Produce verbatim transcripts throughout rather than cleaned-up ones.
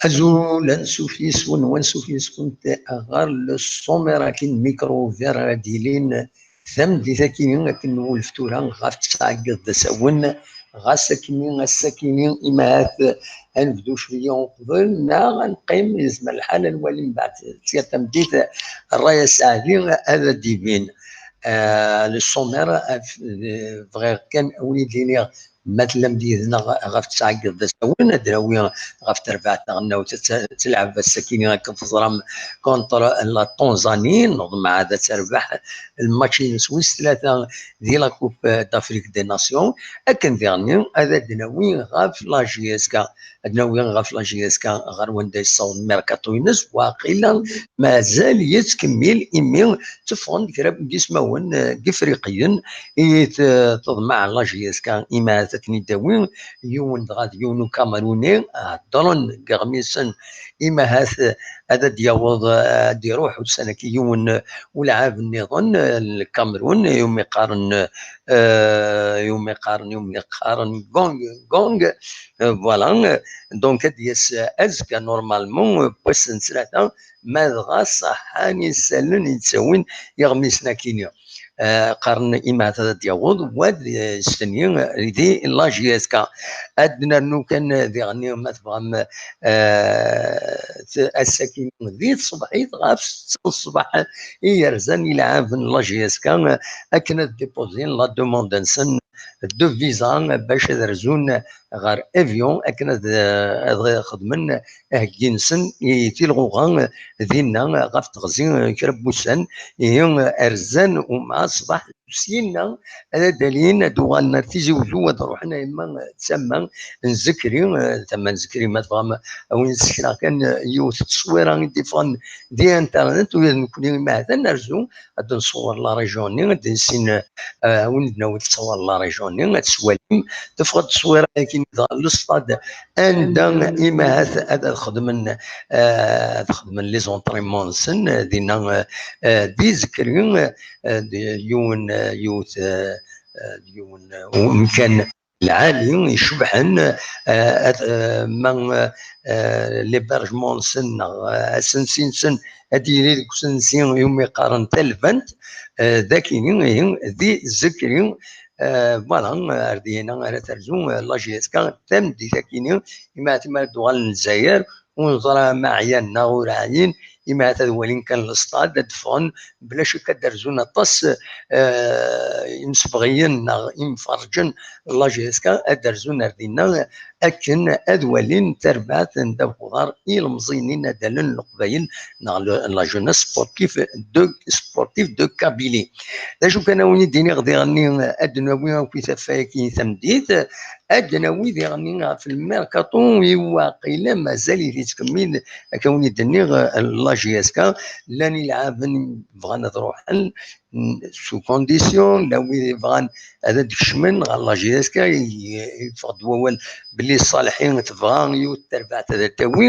Azul, ansuf yes-wen, wansuf yes-went ɣer le sommaire akin micro ouvert ara d-yilin tameddit-akini akken nwulef tura ɣef tesɛeggeḍ d asawen, ɣas akini ass-akini imahat ad nebdu cwiya uqbel neɣ ad neqqim, yezmer lḥal ad nwali mbeɛd sia tameddit ṛṛay aseɛdi ad d-ibin. Le sommaire, bɣiɣ kan ad wen-id-iniɣ ma tellam d yid-neɣ ɣef tesɛeggeḍ d asawen, ad d-nawi ɣef terbaɛt taɣelnawt ad tt-, ad telɛeb ass-akini akken teẓram contre la Tanzanie, neḍmeɛ ad terbeḥ lmatch-ines wis tlata di la Coupe d'Afrique des Nations, akken diɣenni ad d-nawi ɣef la J S K, ad nawi ɣef la J S K ɣer wanda yessaweḍ merkato-ines, waqila mazal yettkemmil imi tteffɣen-d kra n yismawen, eh, n Yifriqiyen i t-, teḍmeɛ la J S K, imahat ad ten-id-tawi yiwen dɣa d yiwen Ukameruni, heddren deg iɣmisen, imahat ad d-yaweḍ, eh, ad d-iruḥ ussan-agi yiwen, eh, ulɛab nniḍen, eh, n Lkamerun, iwumi qqaren, eh, iwumi qqaren, iwumi qqaren Gong, Gong, eh, voilà, eh, donc ad d-yas, eh, azekka normalement, eh, n wass n ttlata, ma dɣa ṣaḥḥan isallen i d-ttawin iɣmisen akini. Eh, qqaren imahat ad d-yaweḍ wad, eh, s-tenni, eh, di la J S K. Ad d-nernu kan, eh, diɣenni ma tebɣam, eh, t-, ass-akini di tṣebḥit ɣef setta n ṣṣbeḥ i yerzan ilɛaben n la J S K, eh, akken ad dipozin la demande-nsen de visa, eh, bac ad rzun ɣer avion akken ad, ad xedmen aheggi-nsen i tilɣuɣa dinna ɣef teɣzi kra n wussan. Ihi rzan umɛa ṣṣbeḥ, syinna ad d-alin, ad uɣalen ar Tizi Wezzu, ad ruḥen a yemma d tama n Zekri, tama n Zekri, ma tebɣam a wen-d-sekreɣ kan yiwet n tteswira i d-iffɣen di internet, ula d nekkni imahat ad nerzu ad nṣewwer la région-nni, ad sin, eh, a wen-d-nawi tteswir la région-nni, ad tt-twalim. Teffeɣ-d tteswira-agi dɣa le stade anda imahat ad, ad xedmen, eh, ad xedmen les entraînements-nsen, eh, dinna, eh, eh, di Zekri, eh, d yiwen, eh, yiwet, eh, eh, d yiwen, eh, umkan lɛali icebḥen, eh, at-, eh, ma, eh, l'hébergement-nsen neɣ, eh, asensi-nsen ad yili deg usensi iwumi qqaren Talbant, eh, d akini, ihi, di Zekri, eh, voilà, ar dina ara terzu, eh, la J S K tameddit akini, imahat ma d-uɣalen Lezzayer, ur neẓra ma ɛyan neɣ ur ɛyin, imahat ad walin kan le stade, ad d-ffɣen, bla cekk ad d-rzun aṭas, eh, imsebɣiyen neɣ imferrǧen n la J S K, ad d-rzun ar dinna akken ad walin tarbaɛt n ddabex uḍar i ilemẓiyen inaddalen n Leqbayel neɣ le-, la jeunesse sportive de, sportive de Kabylie. D acu kan a wen-id-iniɣ diɣenni, ad d-nawi akk i taffa-agi tameddit, ad d-nawi diɣenni ɣef lmerkaṭu i waqila mazal-it yettkemmil, akka wen-id-nniɣ, la J S K, llan ilɛaben bɣan ad ruḥen, n-, sous condition, llan wid yebɣan ad d-kecmen ɣer la J S K, i-, yeffeɣ-d wawal belli Ṣaleḥi tebɣa yiwet terbaɛt ad d-tawi,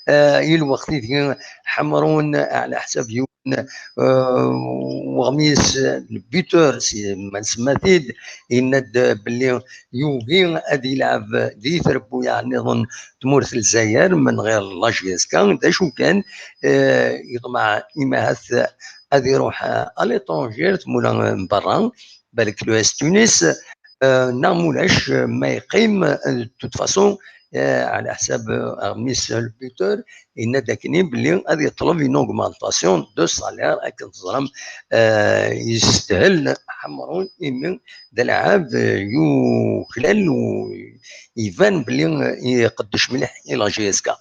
eh, i lweqt ideg ḥemrun ɛla ḥsab yiwen, eh, weɣmis, le buteur, si ma nsemma-t-id, yenna-d belli yugi ad yelɛeb di trebbuyaɛ nniḍen tmurt n Lezzayer, min ɣir la J S K, d acu kan, eh, yeḍmeɛ imahat ad iruḥ, eh, à l'étranger, tmura n berra, balak l'O S Tunis, eh, neɣ mulac, eh, ma yeqqim, eh, de toute façon, eh, ɛla ḥsab, eh, aɣmis, eh, le buteur, yenna-d akkenni belli ad yeṭleb une augmentation de salaire, akken teẓram, eh, yestehel Ḥemrun, imi d alɛab, eh, yuklal, u iban belli, eh, iqeddec mliḥ i la J S K.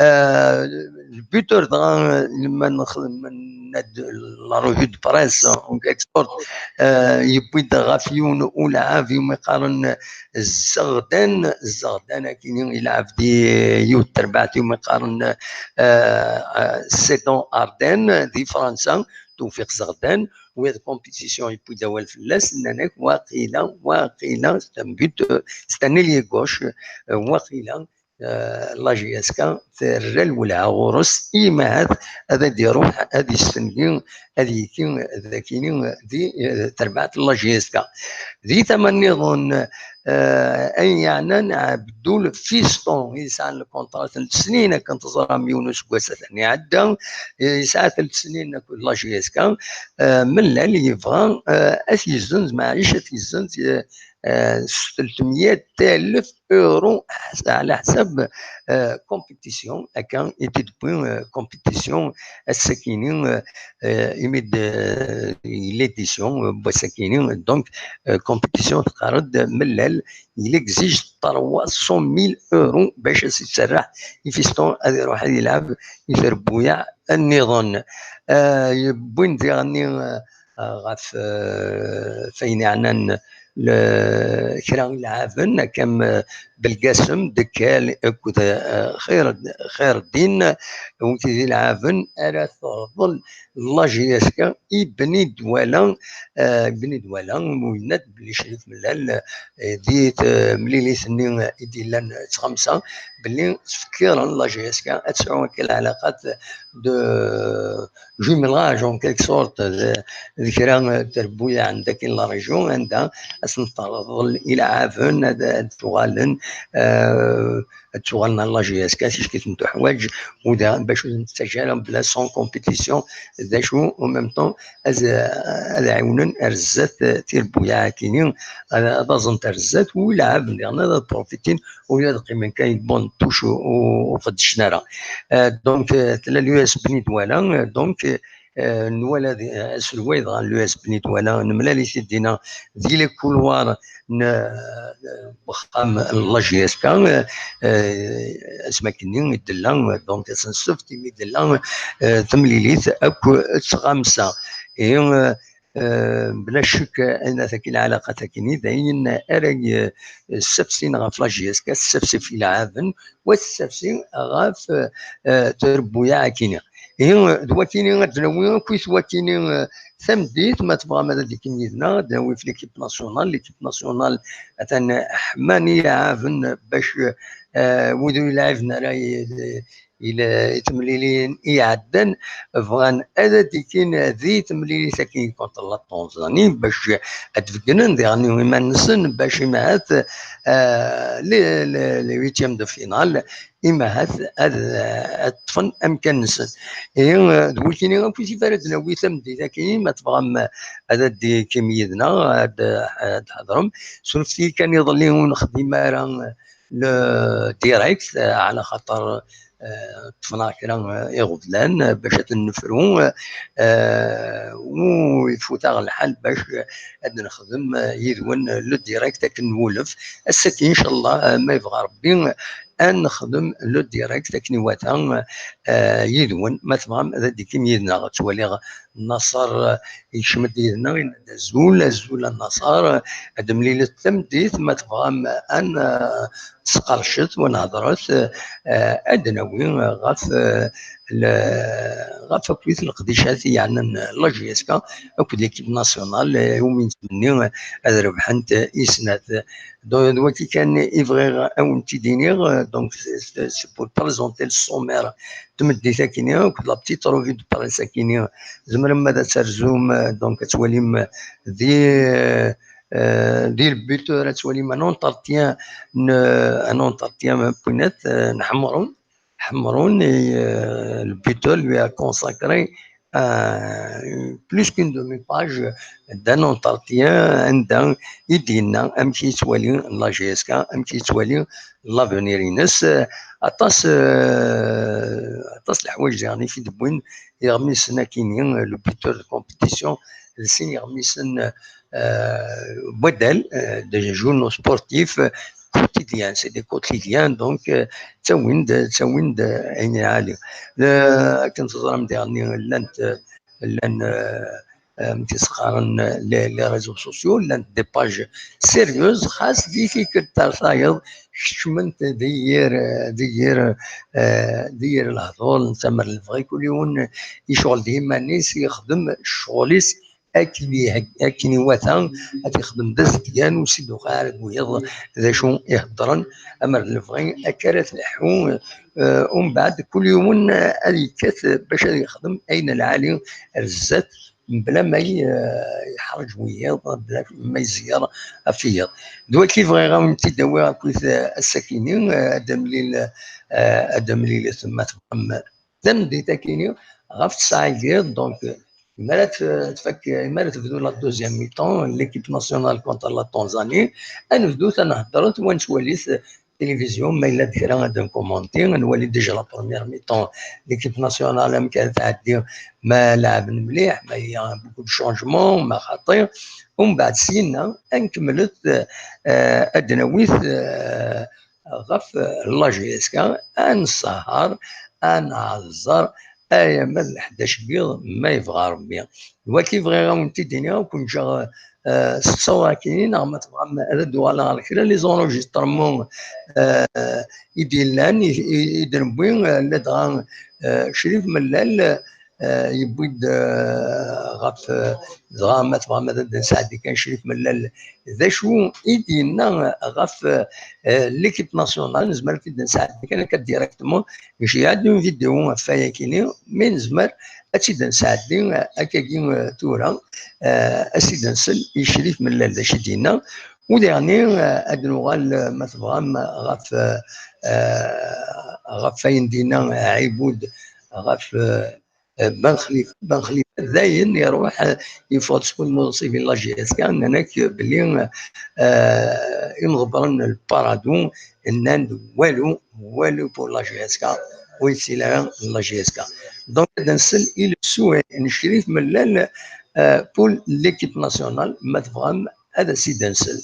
Eh, le buteur dɣa, eh, lma nexdem, nenna-d la revue de presse en quelque sorte, eh, yewwi-d ɣef yiwen ulɛab iwumi qqaren Zeɣdan, Zeɣdan akini ilɛab di yiwet terbaɛt iwumi qqaren, eh, eh, Sedan Ardennes di Fransa, Tewfiq Zeɣdan, wiyaḍ compétition yewwi-d awal fell-as, nnan-ak waqila, waqila, c'est un but, c'est un ailier gauche, eh, waqila la J S K terra lwelha ɣur-s, i ma ahat ad d-iruḥ ad istengi, ad yekki dagi di terbaɛt n la J S K. Di tama nniḍen, ayen yeɛnan Ɛebdul Fiston, yesɛan lkunṭrat n snin, akken teẓram, yiwen useggas atan iɛedda, yesɛa tlata snin akked la J S K, mellal yebɣa ad t-yezzenz, maɛlic ad t-yezzenz s telt mya alef euro, ɛla ḥsab compétition, akka i t-id-tewwi compétition ass-akini, imi d l'édition n wass-akini. Donc compétition teqqar-d mellal, il exige trois cent mille euros bac ad s-iserreḥ i Fiston ad iruḥ ad yelɛeb i trebbuyaɛ nniḍen. Wwin diɣenni ɣef fayen yeɛnan kra n ileɛɛaben, akka am Belgasem, Dekkal akked Xir-, Xirddin, wigi d ileɛɛaben ara terḍel la J S K i Bni Dwala. Bni Dwala, yenna-d belli Crif Mellal di temlilit-nni i d-yellan d xemsa, belli ttfekkiren la J S K ad tesɛu akka lɛalaqat de jumelage en quelque sorte d kra n trebbuyaɛ n dagi n la région, anda ad sen-terḍel ileɛɛaben ad d-uɣalen, ad d-uɣalen ɣer la J S K, ticki ten-tuḥwaǧ, u da bac ur ten-tettaǧǧa ara bla sans compétition, d acu en même temps ad ɛiwnen ar zdat tirebbuyaɛ-agi, ad aẓent ar zdat, u ileɛɛaben diɣen ad profitin, u ad qqimen kan bon touche ur qeddcen ara. Donc tella l'U S Bni Dwala, donc nwala aselway dɣa l'U S Bni Dwala, nemlal-it-id dinna di les couloirs n wexxam n la J S K, asmi akken i d-tella, donc ass n ssebt imi d-tella temlilit akk d tɣamsa. Ihi bla ccek, ayen ataki lɛalaqat-akini d ayen ara yessafsin ɣef la J S K, tessafsi ɣef ileɛɛaben, wa tessafsi ɣef trebbuyaɛ-akini. Ihi d wakini ad d-nawi akkit wakini tameddit, ma tebɣam ad d-ikim yid-neɣ, ad d-nawi ɣef l'équipe nationale. L'équipe nationale atan ḥman ileɛɛaben bac wid ur ileɛɛben ara i temlilin iɛeddan, bɣan ad d-ikin di temlilit-agi contre la Tanzanie, bac ad d-beggnen diɣen iman-nsen, bac imahat les huitièmes de finale, imahat ad ṭṭfen amkan-nsen. Ihi d wikini akk i tifar ad d-nawi tameddit-agi, ma tebɣam ad d-ikim yid-neɣ, ad d-tḥedrem. Surfet-iyi kan, iḍelli ur nexdim ara le direct, ɛla xaṭer ṭṭfen-aɣ kra iɣeblan bac ad ten-nefru, u ifut-aɣ lḥal bac ad nexdem yid-wen le direct akken nwulef. Ass-agi, incallah, ma yebɣa Rebbi, ad nexdem le direct akken iwata yid-wen. Ma tebɣam ad d-ikim yid-neɣ, ttwaliɣ Naṣer yekcem-d yid-neɣ, yenna-d: "Azul, azul a Naṣer, ad d-mlilet tameddit, ma tebɣam ad n-, sqercet, wa nehḍret, ad d-nawi ɣef, ɣef akkit leqdicat yeɛnan la J S K akked l'équipe nationale, umi nettmenni ad rebḥent i snat." Donc d wagi kan i bɣiɣ ad wen-t-id-iniɣ. Donc c'est pour présenter le sommaire tameddit-akini akked la petite revue de presse-akini. Tzemrem ad terzum, donc ad twalim di, di le buteur, ad twalim un entretien, un entretien n Ḥemrun. Ḥemrun, et le buteur lui a consacré plus qu'une demi-page d'un entretien anda i d-yenna amek i yettwali la J S K, amek i yettwali l'avenir-ines. Aṭas, aṭas leḥwayeǧ diɣen i t-id-wwin yeɣmisen akini, le buteur de compétition, d sin yeɣmisen n waddal, des journaux sportifs quotidiens, c'est des quotidiens, donc ttawin-d, ttawin-d ayen lɛali. Akken teẓram diɣen llant, llan amek i s-qqaren, les, les réseaux sociaux, llant des pages sérieuses, xas di tikkelt ar tayeḍ kecment di yir, di yir, di yir lehdur n tamer n lebɣi, kul yiwen yecɣel d yiman-is, yexdem ccɣel-is akken iheg-, akken iwata, ad t-ixdem d azedgan, ur s-id-tuqiɛ ara deg wiyeḍ d acu i heddren, amer d lebɣi akka ara tleḥḥu. Eh, umbeɛd kul yiwen, eh, ad yekkat, eh, bac ad yexdem ayen lɛali ar zdat, mebla ma y-, eh, yeḥreǧ wiyiḍ, mebla ma yezger ɣef wiyiḍ. D waki bɣiɣ ad wen-t-id-awiɣ akkit, eh, ass-akini, eh, ad d-nemlil, eh, ad d-nemlilet ma tebɣam tameddit akini ɣef tesɛa igiḍ, donc, imi ara t-, tfak, imi ara tebdu la deuxième mi-temps, l'équipe nationale contre la Tanzanie, ad nebdu ad nehder, ad nettwali-t tilivizyu, ma yella-d kra ad nkumanti, ad nwali déjà la première mi-temps, l'équipe nationale amek ara tɛeddi, ma laɛben mliḥ, ma il y a beaucoup de changements, ma xaṭi. Umbeɛd syenna ad nkemmlet, eh, ad d-nawi, eh, ɣef, eh, la J S K, ad nessahar, ad nɛeẓẓer, ay ama d leḥdac n yiḍ, ma yebɣa Rebbi. D waki bɣiɣ ad wen-t-id-iniɣ, ad ken-ǧǧeɣ, eh, s ttawra akini, neɣ ma tebɣam ad d-uɣaleɣ ɣer kra les enregistrements, eh, i d-yellan, i, i, i d-newwi, eh, ladɣa, eh, Crif Mellal, eh, yewwi-d, eh, ɣef, eh, dɣa ma tebɣam ad d-nesɛeddi kan Crif Mellal, d acu i d-yenna ɣef, eh, l'équipe nationale, nezmer ad t-id-nesɛeddi kan akka directement, nceyyeɛ-d une vidéo ɣef wayakini, mais nezmer ad tt-id-nesɛeddi, eh, akkagi, eh, tura, eh, ad s-id-nsel i Crif Mellal d acu i d-yenna, u diɣni, eh, ad nuɣal, eh, ma tebɣam, ɣef, eh, eh, ɣef wayen d-yenna Ɛibud ɣef, eh, Ben Xlifa. Ben Xlifa dayen iruḥ, eh, yeffeɣ-d seg ulmu n la J S K, nnan-ak belli, eh, imḍebbren n Paradou nnan-d walu, walu pour la J S K, ur yettili ara n la J S K. Donc, ad nsel i le souhait n Crif Mellal, eh, pour l'équipe nationale, ma tebɣam ad as-id-nsel.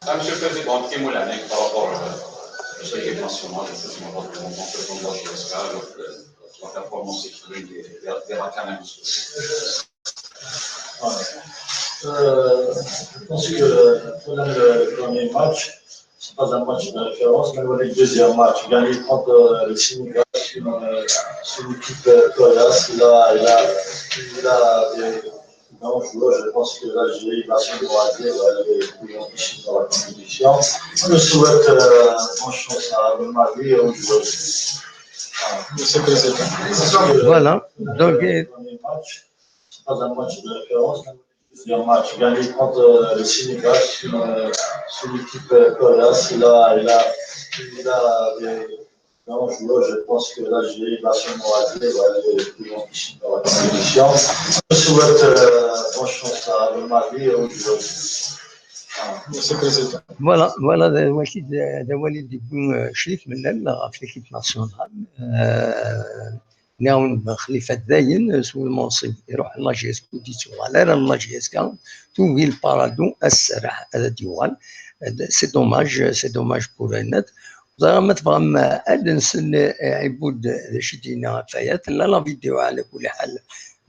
Ah, Monsieur le Président, un petit mot là, par rapport, euh, à l'équipe nationale, effectivement, votre rencontre contre la J S K, votre, euh, votre performance, c'est des, des, des racanes. Euh, je pense que, euh, quand même, le, le premier match, c'est pas un match de référence, mais le deuxième match, gagné contre, euh, le Sénégal, c'est une, euh, c'est une équipe, euh, coriace. Il a, il a, il a des grands joueurs. Je pense que l'Algérie va se croiser, va aller plus loin ici dans la compétition. Je souhaite, euh, bonne chance à le Mali et aux joueurs. Voilà. Donc, c'est pas un match de référence. Deuxième match, gagné contre, euh, le Sénégal, c'est une, euh, c'est une équipe, euh, coriace. Il a, il a, il a des grands joueurs. Je pense que l'Algérie va se croiser, va aller plus loin ici dans la compétition. Je souhaite, euh, bonne chance à le Mali et aux joueurs. Voilà, voilà, d awali d, d awali d-yewwi, euh, Crif Mellal ɣef l'équipe nationale. Euh, nniɣ-awen Ben Xlifa dayen, euh, s wulmanṣib iruḥ la J S K, ur d-yettuɣal ara la J S K, tugi le Paradou, ad serreḥ, ad d-yuɣal. Euh, c'est dommage, c'est dommage pour Rennes. Ẓriɣ ma tebɣam, euh, ad nsel, euh, Ɛibud d acu i d-yenna ɣef waya, tella la vidéo ɛla kulli ḥal,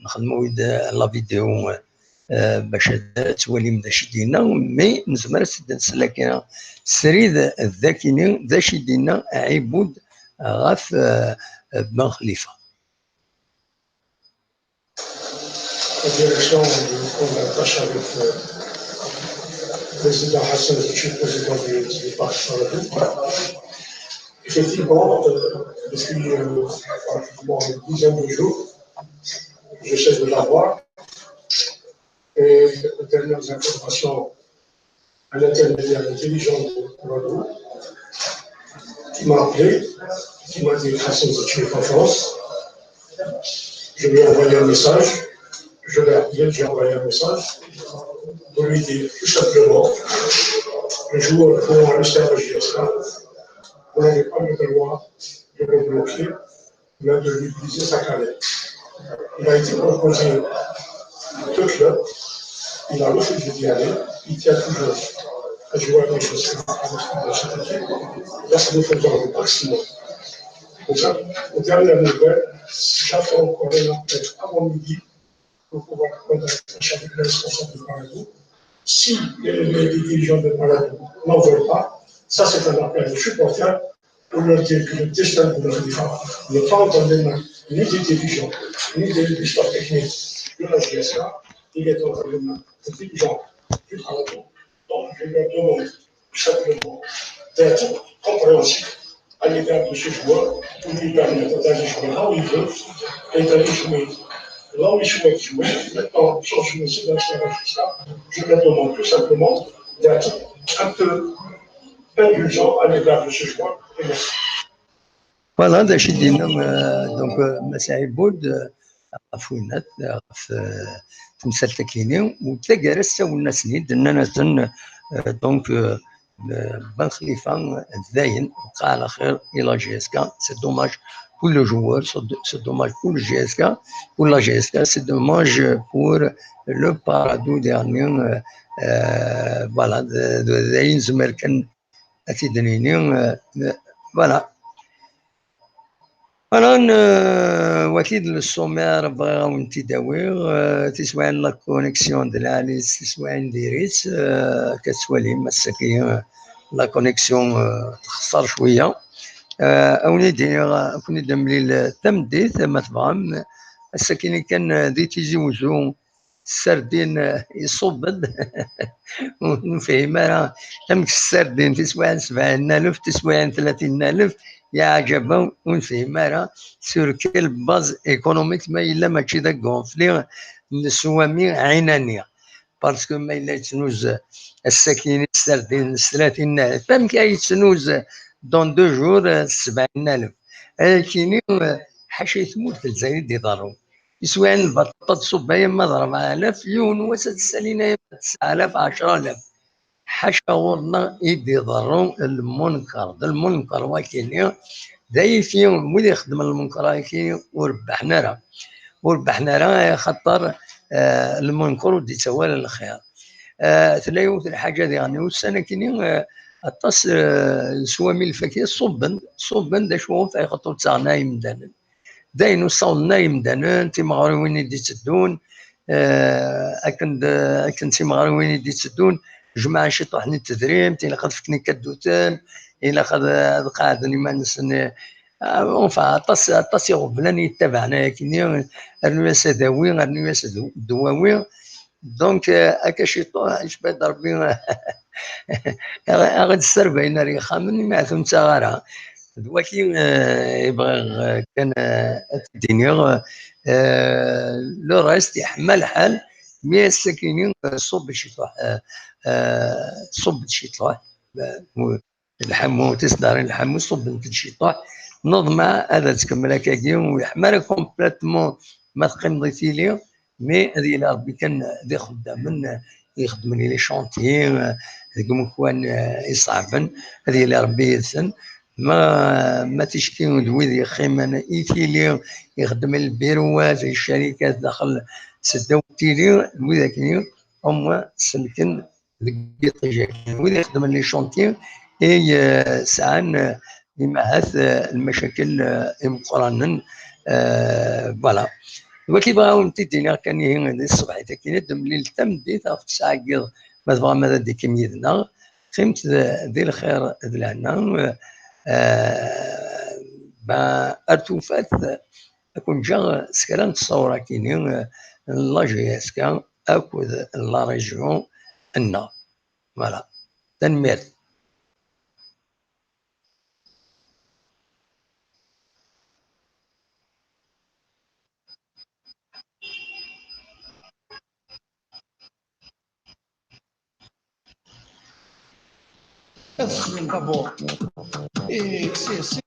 nxedm-awen-d, euh, la vidéo, euh, eh, bac ad twalim d acu i d-yenna, mais nezmer ad s-id-nsel akka srid d akini d acu i d-yenna Ɛibud ɣef, eh, Ben Xlifa. La direction du fonds d'attache avec, euh, le président Hassan Zouchi, président du, du parc Paradou. Effectivement, euh, depuis, euh, pratiquement une dizaine de jours, j'essaie de l'avoir. Et les dernières informations à l'intermédiaire des dirigeants de Paradou, qui m'a appelé, qui m'a dit, Hassan, tu es en France. Je lui ai envoyé un message. Je l'ai appelé, j'ai envoyé un message pour lui dire tout simplement, les joueurs pourront rester à la J S K. Vous n'avez pas le droit de le bloquer, mais de lui briser sa carrière. Il a été proposé deux clubs, il a refusé d'y aller, il tient toujours à jouer avec cette équipe. Là, ça nous fait le maximum. Donc, aux dernières nouvelles, j'attends encore un appel avant midi pour pouvoir prendre la tâche avec les responsables de Paradou. Si les, les dirigeants de Paradou n'en veulent pas, ça c'est un appel aux supporters pour leur dire que le destin de nos enfants n'est pas entre les mains ni des dirigeants, ni des, des staffs techniques de la G S K, il est en train de dirigeants du travail. Donc, je lui demande tout simplement d'être compréhensif à l'égard de ce joueur, pour lui permettre d'aller jouer là où il veut et d'aller jouer là où il souhaite jouer. Maintenant, sur ce monsieur, je me demande tout simplement d'être un peu indulgent à l'égard de ce joueur. Et merci. Voilà, d acu i d-yenna, euh, donc, euh, Mass Ɛibud, euh, ɣef winat, ɣef, euh, temsalt-agi-nni, u taggara ssawlen-asen-id, nnan-asen, euh, donc, euh, euh, Ben Khalifa, euh, dayen, وقع على خير, et la G S K, c'est dommage pour le joueur, c'est d-, c'est dommage pour le G S K, pour la G S K, c'est dommage pour le Paradou dernier, euh, euh, voilà, d, d, d ayen nezmer kan ad t-id-nini, euh, voilà. Voilà, n-, waki d le sommaire, bɣiɣ ad wen-t-id-awiɣ, euh, tiswiɛin la connexion d lɛali, tiswiɛin diri-tt, euh, akka tettwalim, ass-agi, euh, la connexion, euh, texṣer cwiya. Euh, ad wen-id-iniɣ, ad ken-id-nemlil tameddit, ma tebɣam. Ass-agi kan, euh, di Tizi Wezzu, sserdin, eh, iṣubb-d. Ur nefhim ara amek sserdin tiswiɛin sebɛin alef, tiswiɛin tlatin alef, yeɛǧeb-aɣ, ur nefhim ara sur quelle base économique, ma yella mačči d agonfli n swami ɛinani. Parce que ma yella yettnuz ass-agi sserdin s tlatin alef, amek ay yettnuz dans deux jours, eh, sebɛin alef? Ayakini, eh, ḥaca i tmurt n Lezzayer i d-iḍerrun. Iswiɛen n lbaṭaṭa d ṣṣubba yamma d rebɛa alaf, yiwen wass ad ssalin ayamma d tesɛa alaf, ɛecra alaf. Ḥaca ɣur-neɣ i d-iḍerru lmunker. D lmunker wakini, d ayiti, wid ixeddmen lmunker-agi ur rebḥen ara. Ur rebḥen ara, axaṭer, eh, lmunker ur d-ittawi ara lxir. Eh, tella yiwet n lḥaǧa diɣen, ussan-akini, eh, aṭas, eh, n swami lfakya ṣubben, ṣubben d acu ɣef ayɣeṭ ur ttaɣen ara yimdanen. D ayen ur ssawḍen ara yimdanen, timeɣriwin i d-itteddun, eh, akken d, akken d timeɣriwin i d-itteddun, jemɛen ciṭuḥ n tedrimt, ilaq ad fken ikadduten, ilaq ad, ad qeɛden iman-nsen, eh, enfin, aṭas, aṭas iɣeblan i yettabaɛen ayakini, rnu-yas adawi, rnu-yas d-, ddwawi. Donc, eh, akka ciṭuḥ, icba-d Rebbi, aɣ-, aɣ-, ad sserbayen ar yexxamen, imi ur ten-ttaɣ ara. D waki, eh, i bɣiɣ, eh, kan, eh, ad t-id-iniɣ. Eh, le reste, yeḥma lḥal, mi ass-akini, eh, ṣubb ciṭuḥ, eh, eh, ṣubb ciṭuḥ, eh, lḥamu, tiseddarin lḥamu, ṣubbent-d ciṭuḥ. Neḍmeɛ ad tkemmel akkagi, ur yeḥma ara complètement ma teqqimeḍ i tili, mais ad yili Rebbi kan d ixeddamen ixeddmen i les chantiers, eh, deg imukan, eh, iṣeɛben, ad yili Rebbi yid-sen. Ma, ma ticki d wid yeqqimen i tili, ixeddmen lbiruwat, ccarikat daxel seddaw tili, d wid akkenni, au moins selken deg yiṭij-agi. Wid ixeddmen les chantiers i, eh, sɛan, eh, imahat, eh, lmacakel, eh, imeqqranen, eh, voilà. Waki bɣiɣ ad wen-t-id-iniɣ kan ihi di tṣebḥit-agi, ad d-nemlil tameddit ɣef tesɛa n yiḍ, ma tebɣam ad d-tikim yid-neɣ. Qqimet d, di lxir d lehna, eh, ben, ar tufat, ad ken-ǧǧeɣ s kra n tṣawra-kini, eh, n la G S K akked la région nneɣ. Voilà. Tanemmirt. Ad xedmen d'abord. Et c'est, c'est